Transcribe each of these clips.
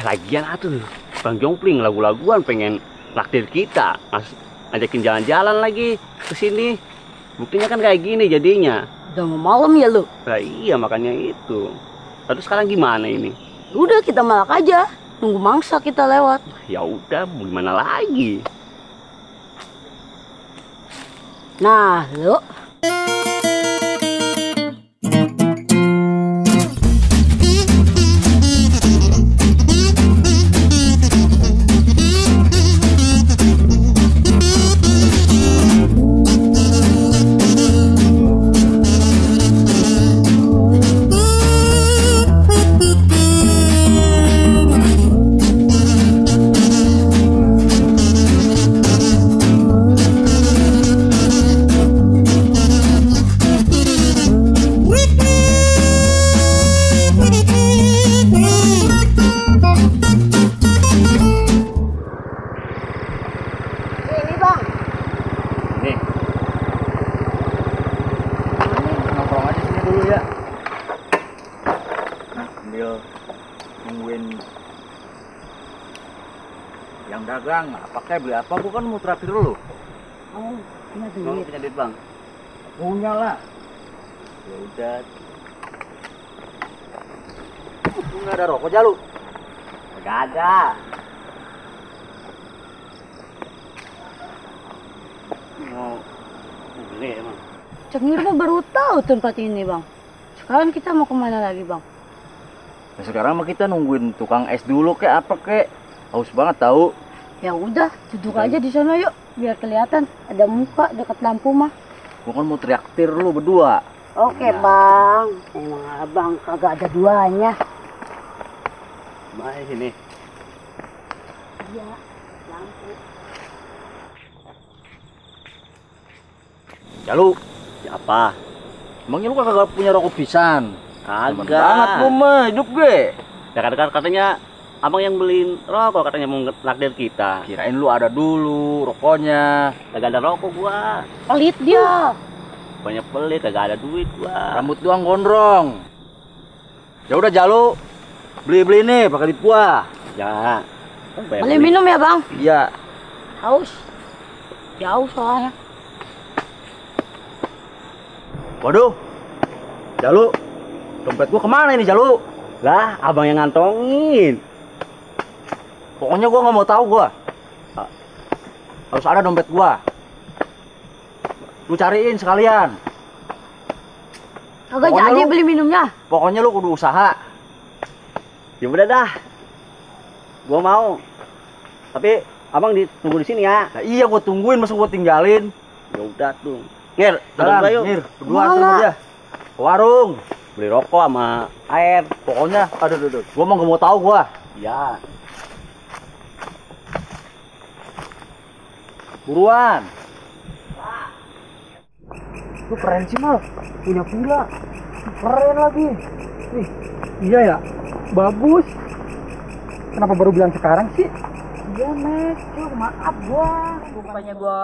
Lagian atuh Bang Jompling lagu-laguan pengen naktir kita, ngajakin jalan-jalan lagi ke sini. Buktinya kan kayak gini jadinya. Udah mau malam ya lu? Nah, iya makanya itu. Lalu sekarang gimana ini? Udah kita malak aja, nunggu mangsa kita lewat. Ya udah, gimana lagi? Nah, lu nungguin yang dagang. Pakai beli apa? Gua kan mau traktir dulu. oh, punya Mau duit. punya duit Bang? Punya lah. Ya udah. Lu nggak ada rokok Jalu? Gak ada. Mau beli emang. Cengir mah baru tahu tempat ini bang. Sekarang kita mau kemana lagi bang? Nah, sekarang mah kita nungguin tukang es dulu kek apa kek. Haus banget tahu. Ya udah, duduk aja di sana yuk, biar kelihatan ada muka dekat lampu mah. Gua kan mau traktir lu berdua. Oke bang, emang abang kagak ada duanya. Mari sini. Iya, lampu. Jalu, Siapa? emangnya lu kagak punya rokok pisan? Temen Kagak. banget lu mah, hidup gue. Ya katanya abang yang beliin rokok, katanya mau nakdir kita. Kirain lu ada dulu rokoknya. Kagak ada rokok gua. Pelit dia. Banyak pelit, kagak ada duit gua. Rambut doang gondrong. Ya udah Jalu, beli nih pakai duit gua. Ya. Beli minum ya bang? Iya. Haus. Jauh soalnya. Waduh, Jalu, dompet gua kemana ini Jalu? Lah, abang yang ngantongin. Pokoknya gua nggak mau tahu gua. Harus ada dompet gua. Lu cariin sekalian. Kagak Pokoknya jadi lu- beli minumnya. Pokoknya lu kudu usaha. Ya udah dah. Gua mau. Tapi abang tunggu di sini ya. Nah, iya gua tungguin, masa gua tinggalin. Ya udah tuh. Ngir, Jalan, berdua yuk. Mir, berdua Kemana? sama dia. Ke warung. Beli rokok sama air. Pokoknya, aduh. Gua mau nggak mau tahu gua. Ya. Buruan. Lu keren sih Mal, punya villa. Keren lagi. Ih, iya ya, bagus. Kenapa baru bilang sekarang sih? Iya Mek, maaf gua. Bukannya gua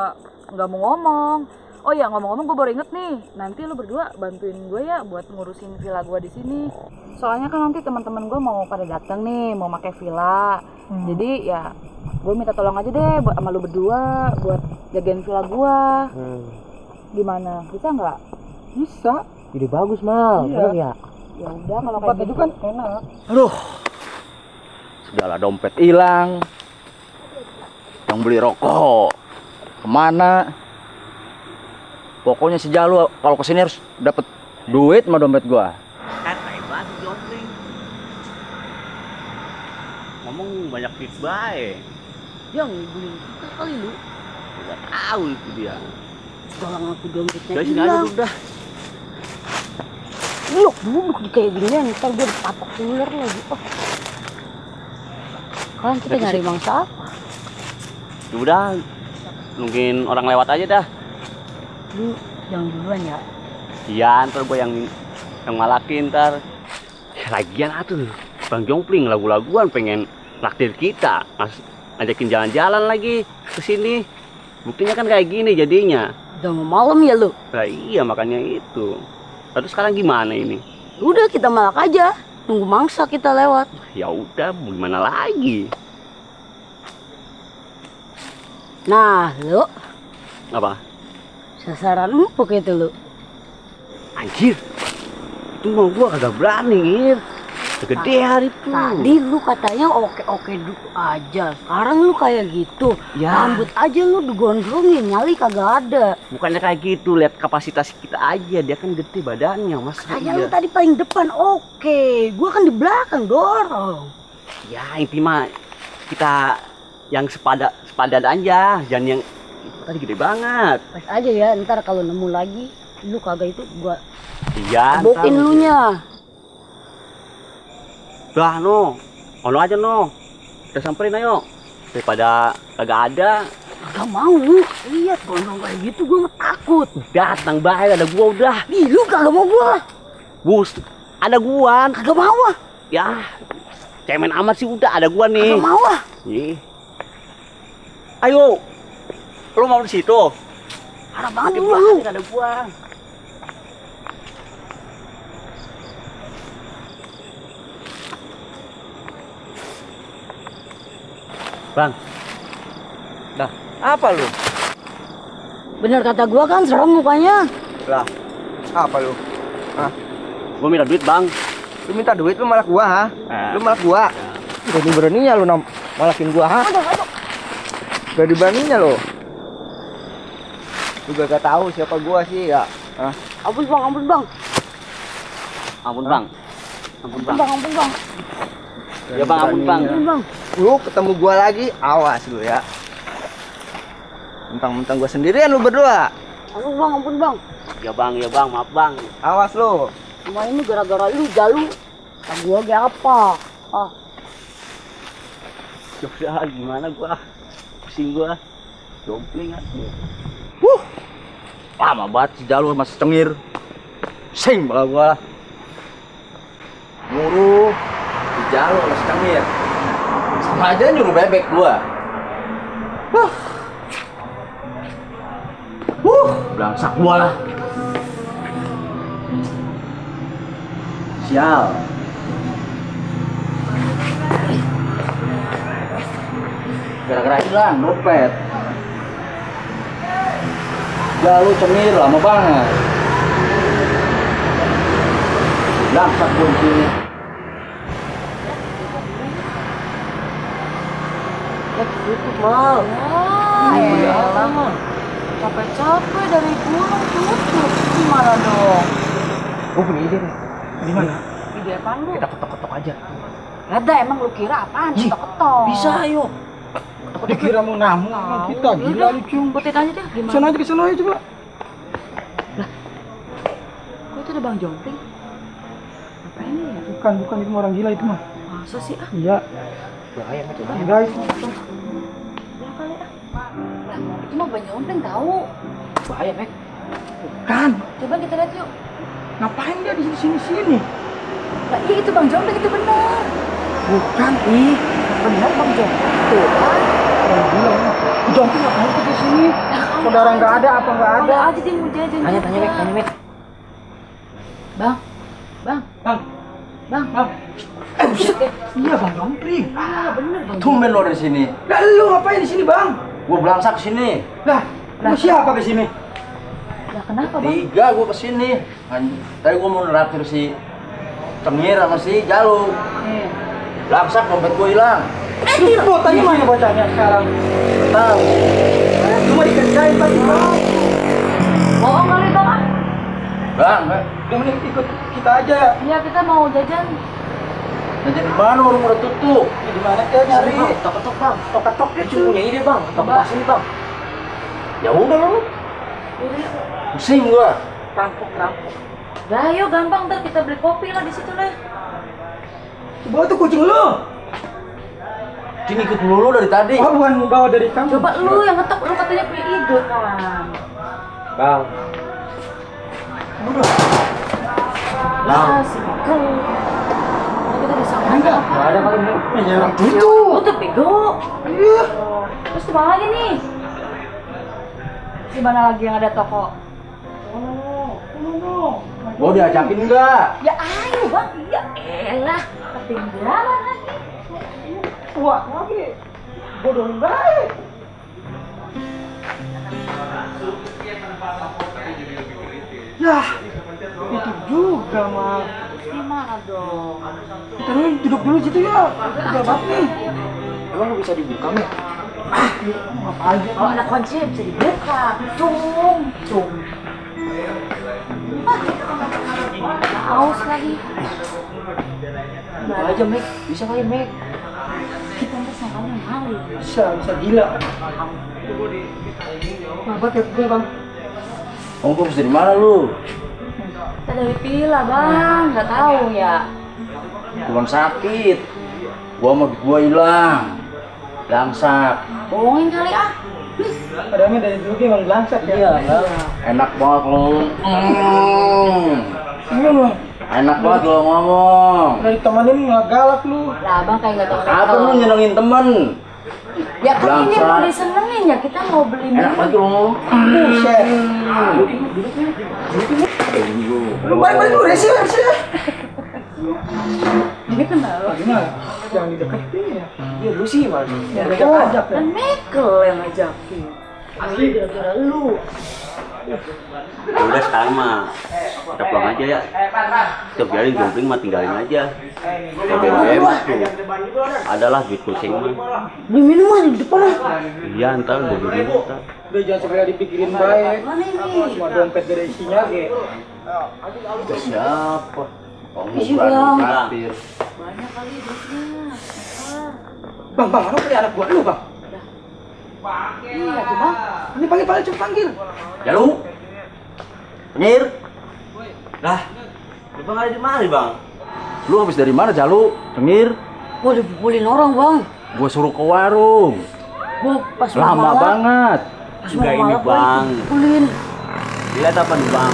nggak mau ngomong. Oh ya, ngomong-ngomong gue baru inget nih. Nanti lu berdua bantuin gue ya buat ngurusin villa gue di sini. Soalnya kan nanti teman-teman gue mau pada datang nih, mau pakai villa. Jadi ya gue minta tolong aja deh buat sama lu berdua buat jagain villa gue. Gimana? Bisa nggak? Bisa. Ide bagus Mal, Iya. bener ya? Ya udah kalau Tempat kayak itu gitu kan enak. Aduh, segala dompet hilang. Yang beli rokok kemana? Pokoknya si Jalu kalau kesini harus dapat duit sama dompet gua. Hebat Jompling. Ngomong banyak duit bae. Yang beli kita kali lu. Enggak tahu itu dia. Tolong aku dompetnya Dari sini aja hilang. udah. Lu duduk di kayak ginian, ntar gue dipatok ular lagi. Oh. Kan kita nyari mangsa apa? Ya udah. Nungguin orang lewat aja dah. Lu yang duluan ya. Iya, ntar gue yang malakin ntar. Ya, lagian atuh Bang Jompling lagu-laguan pengen naktir kita, ngajakin jalan-jalan lagi ke sini. Buktinya kan kayak gini jadinya. Udah mau malam ya lu? Nah, iya makanya itu. Lalu sekarang gimana ini? Udah kita malak aja, tunggu mangsa kita lewat. Ya udah, gimana lagi? Nah, lu Apa? sasaran empuk itu lu. Anjir, itu mah gua kagak berani, Ir. Gede hari itu. Tadi lu katanya oke-oke dulu aja. Sekarang lu kayak gitu. Ya. Rambut aja lu digondrongin, nyali kagak ada. Bukannya kayak gitu, lihat kapasitas kita aja. Dia kan gede badannya, Mas. Katanya lu tadi paling depan oke. Gua kan di belakang dorong. Ya, intinya kita yang sepadan aja, jangan yang itu tadi gede banget. Pas aja ya, ntar kalau nemu lagi lu kagak itu gua Iya, bokin lu nya. Dah, no. Ono aja, no. Kita samperin ayo. Daripada kagak ada, Kagak mau. Lihat gondrong kayak gitu gua mah takut. datang bahaya ada gua udah. Ih, lu kagak mau gua. Bus, ada gua. Kagak mau ah. Ya, cemen amat sih udah ada gua nih. Kagak mau ah. Ih. Ayo. Lu mau di situ? Parah banget Di lu. belakang ada gua. Bang, Dah, apa lu? Bener kata gua kan serem mukanya. Lah, apa lu? gua minta duit, Bang. Lu minta duit lu malah gua, ha? Eh. Lu malah gua. Berani-beraninya lu malakin gua, ha? Berani-beraninya lu. Lu gak tahu siapa gua sih ya? Hah? Ampun bang, ampun bang. Ampun, Bang. Ampun, Bang. Ampun bang. Ya, Bang, ampun, Bang. Ampun bang. Lu ketemu gua lagi, awas lu ya. Mentang-mentang gua sendirian lu berdua. Ampun bang. Ya, Bang, maaf, Bang. Awas lu. Semua ini gara-gara lu Jalu. Kata gua kayak apa? Ah, Ya udah, gimana gua? Pusing gua. Jompling aja. Lama banget si Jalur masih cengir. Sing bala gua. Nyuruh si Jalur masih cengir. Sama aja nyuruh bebek gua. Belangsak gua lah. Sial. Gara-gara hilang dompet. Jalur cengir lama banget. Belangsak gua di sini. tutup mal. Ya elah. Capek-capek dari gunung tutup. Gimana dong? Gua punya ide nih. Di mana? Ide apaan lu? Kita ketok-ketok aja. Ada emang lu kira apaan? Ketok-ketok. Bisa ayo. Dikira mau namu kita gila lu cung. Butin aja deh gimana? Sana aja ke sana aja coba. Kok itu ada Bang Jompling? Ngapain nih ya? Bukan itu mah orang gila itu mah. Masa sih ah? Iya. Bahaya macam Ya, guys. Ya kali ah. Lah, itu mah Bang Jompling tahu. bahaya, Mek. Kan, Coba kita lihat yuk. ngapain dia di sini? Lah iya itu Bang Jompling itu benar. Bukan, ih. Benar Bang Jompling. Tuh kan. Orang gila mah. Jomping ngapain tuh di sini? Saudara nggak ada apa nggak ada? Ada aja dia mau jajan. Tanya, Mek. Bang. Buset. Iya Bang Jompling. Ah bener Bang. Tumben lo di sini. Lah lu ngapain di sini, Bang? Gua belangsak ke sini. Lah, lu siapa ke sini? Lah kenapa Bang? 3 gua ke sini. Tadi gua mau neraktir si Cengir sama si Jalur. Belangsak dompet gua hilang. Bocahnya mana bocahnya sekarang? Tahu. Cuma dikerjain pasti, Bang. Bohong kali Bang ah. Bang, Yang mending ikut kita aja. Iya kita mau jajan. jajan di mana orang udah tutup? Ya, di mana kita nyari? Ketok-ketok, Bang. Tok-tok Dia cuma punya ide, Bang. Ketok-ketok sini, Bang. Ya udah lo. Pusing gua. Rampok. Lah ayo gampang ntar kita beli kopi lah di situ lah. Bawa tuh kucing lu. Cing ikut dulu dari tadi. Oh, bukan bawa dari kamu. Coba lu yang ngetok, lu katanya punya ide kan. Bang. Lah si Michael. Kita bisa Enggak, apa? ada kali ini. Ya orang tutup. Tutup bego. Iya. Terus di mana lagi nih? Di mana lagi yang ada toko? Gua diajakin enggak? Ya ayo bang, ya elah, ketinggalan lagi. Wah, lagi. Bodoh baik. Yah, itu juga mah. Gimana dong? Kita nih duduk dulu situ ya. Udah bab nih. Emang lu bisa dibuka, Mi? Ngapain? Kalau ada kunci bisa dibuka. Cung. Aus lagi. Buka aja, Mek. Bisa kali, Mek. Kita ntar sangkanya maling. Bisa gila. Apa tiap gue bang? Kamu habis dari mana lu? Kita dari villa bang, nggak tahu ya. Pulang sakit. Gua sama duit gua hilang. Langsak. Bohongin kali ah. Padahal dari dulu dia emang langsat ya. Iya, enak banget lu. Iya bang. Enak banget lu ngomong. Dari temenin nggak galak lu. Lah abang kayak nggak tahu. Apa lu nyenengin temen? Ya kan ini Bangsat. mau disenengin ya, kita mau beli Enak banget lu ngomong. Buset. Lu balik dulu Resi. Ini kenal. Gimana? Jangan dideketin ya. Iya lu sih, Mas. Ya ajak ya. Kan Michael yang ngajakin. Ini gara-gara lu. Ya udah sekarang mah kita pulang aja ya. Kita biarin Jompling mah tinggalin aja. BBM tuh adalah duit kucing mah. Beli minuman di depan lah. Iya ntar gue beli ntar. Udah jangan segala dipikirin baik. Mana ini? Cuma dompet gak ada isinya ge. Siapa? Kamu Isi, berani Bang. traktir. Banyak kali duitnya. Bang, lu punya anak buah lu bang. Iya tuh bang. Ini panggil cepet panggil. Jalu. Penyir. Lah, lu bang ada di mana bang? Lu habis dari mana, Jalu? Cengir. Gua dipukulin orang bang. Gua suruh ke warung. Gua pas Lama malam, banget. Pas Enggak ini, malam Bang. dipukulin. Lihat apa nih bang?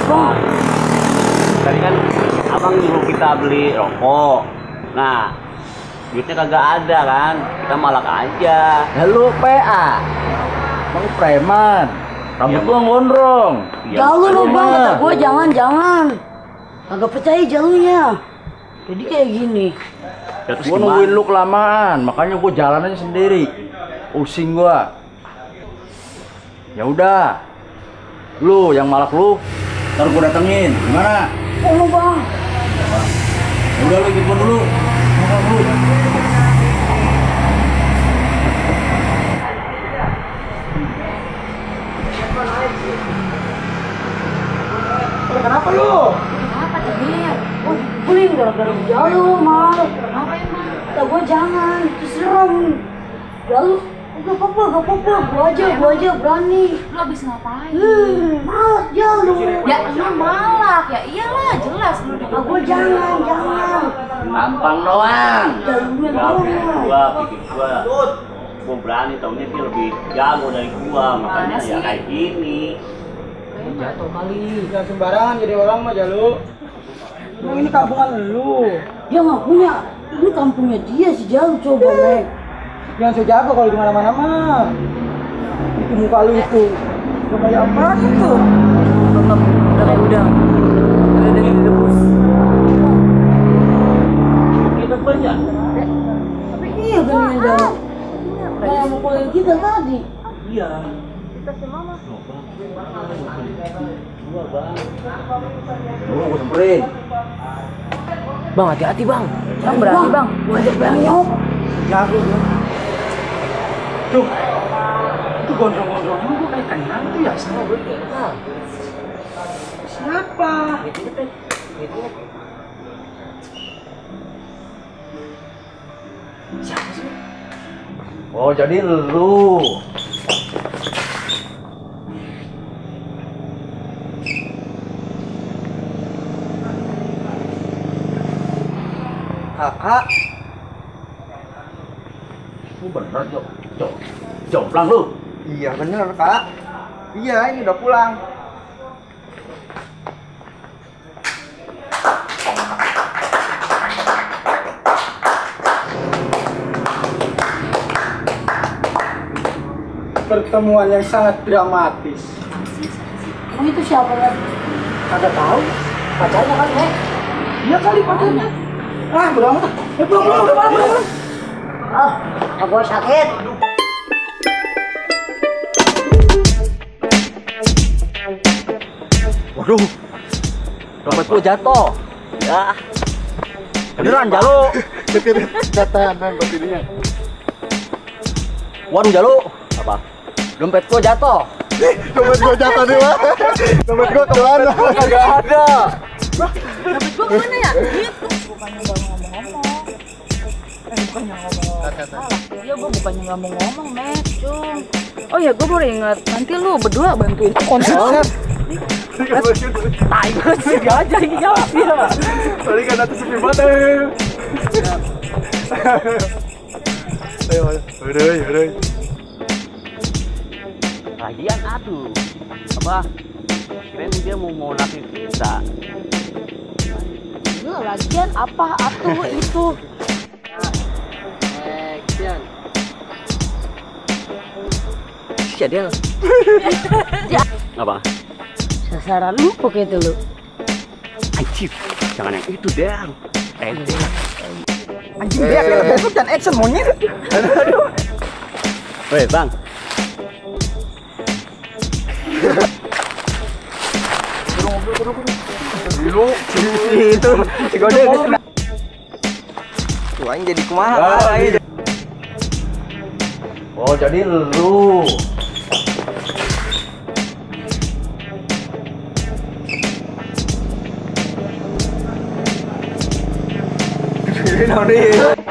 Bang. Tadi kan abang nyuruh kita beli rokok. Nah, duitnya kagak ada kan? Kita malak aja. Ya lu PA. Bang preman. Rambut Iya, gua gondrong. Ya, Jalu lo bang, Bang. kata gua jangan. Kagak percaya jalunya. Jadi kayak gini. ya terus Gua gimana? nungguin lu kelamaan, makanya gua jalan aja sendiri. Pusing gua. Ya udah. Lu yang malak lu, ntar gua datengin. Gimana? Oh bang. Ya udah lu ikut gua dulu. Malak lu. Kenapa lu? Kenapa Cemil? Oh dipukulin gara-gara jalu mal. Kenapa emang? Kata gua jangan, itu serem. Jalu, gak apa-apa, gua aja berani. Lu abis ngapain? Malas jalu. Ya lu malak, ya iyalah jelas lu di Gua jangan. Gampang doang. Jalunya Gak doang. pikir gua berani, taunya dia lebih jago dari gua, makanya Mana ya sih? kayak gini. Jatuh kali. Jangan sembarangan jadi orang mah Jalu. Lu ini kampungan lu. Dia nggak punya. Ini kampungnya dia si Jalu coba Mek. Jangan so jago kalau di mana-mana mah. Itu muka lu itu. Lu kayak apa gitu? tetap udah kayak udang. Udah direbus. Kita banyak. Tapi iya kan yang Jalu. Kayak mukulin kita tadi. Iya. Lu gua samperin. Bang hati-hati bang. Bang berarti bang. Gua ajak banyok. Jago lu. Tuh. Itu gondrong-gondrong lu gua kayak kenal tuh ya sama gue. Siapa? Oh, jadi lu. Kakak. Lu bener, Jok. Jomplang lu. Iya bener kak. Iya ini udah pulang. Pertemuan yang sangat dramatis. Emang itu siapa kan? Kagak tahu. Pacarnya kan, Nek? Iya kali pacarnya. Ah, udah amat. Pulang, udah malam. Ah, gua sakit. Waduh, dompet gua jatuh. Ya, beneran Jalu. Catat dompet ininya. Waduh Jalu, apa? Dompet gua jatuh. Dompet gua jatuh nih, Wak. Dompet gua kemana? Gak ada. Dompet gua kemana ya? Itu bukannya nggak mau ngomong-ngomong. Bukannya ngomong-ngomong. Iya, gua bukannya nggak mau ngomong, Met, Cung. Oh ya, gua baru ingat. Nanti lu berdua bantuin konsep. Tai banget sih, gak aja ini jawab ya. Tadi kan atas sepi banget. Ayo, udah. Lagian atuh. Apa? Kirain dia mau naktir kita. Lu lagian apa atuh itu? Action. Si Adel. Apa? Sasaran empuk itu lu. Anjir, jangan yang itu Del. Del. Anjing dia besok dan action monyet. Aduh. Weh bang, Dulu itu si Gode. Tuh aing jadi kumaha? Oh, jadi lu. Ini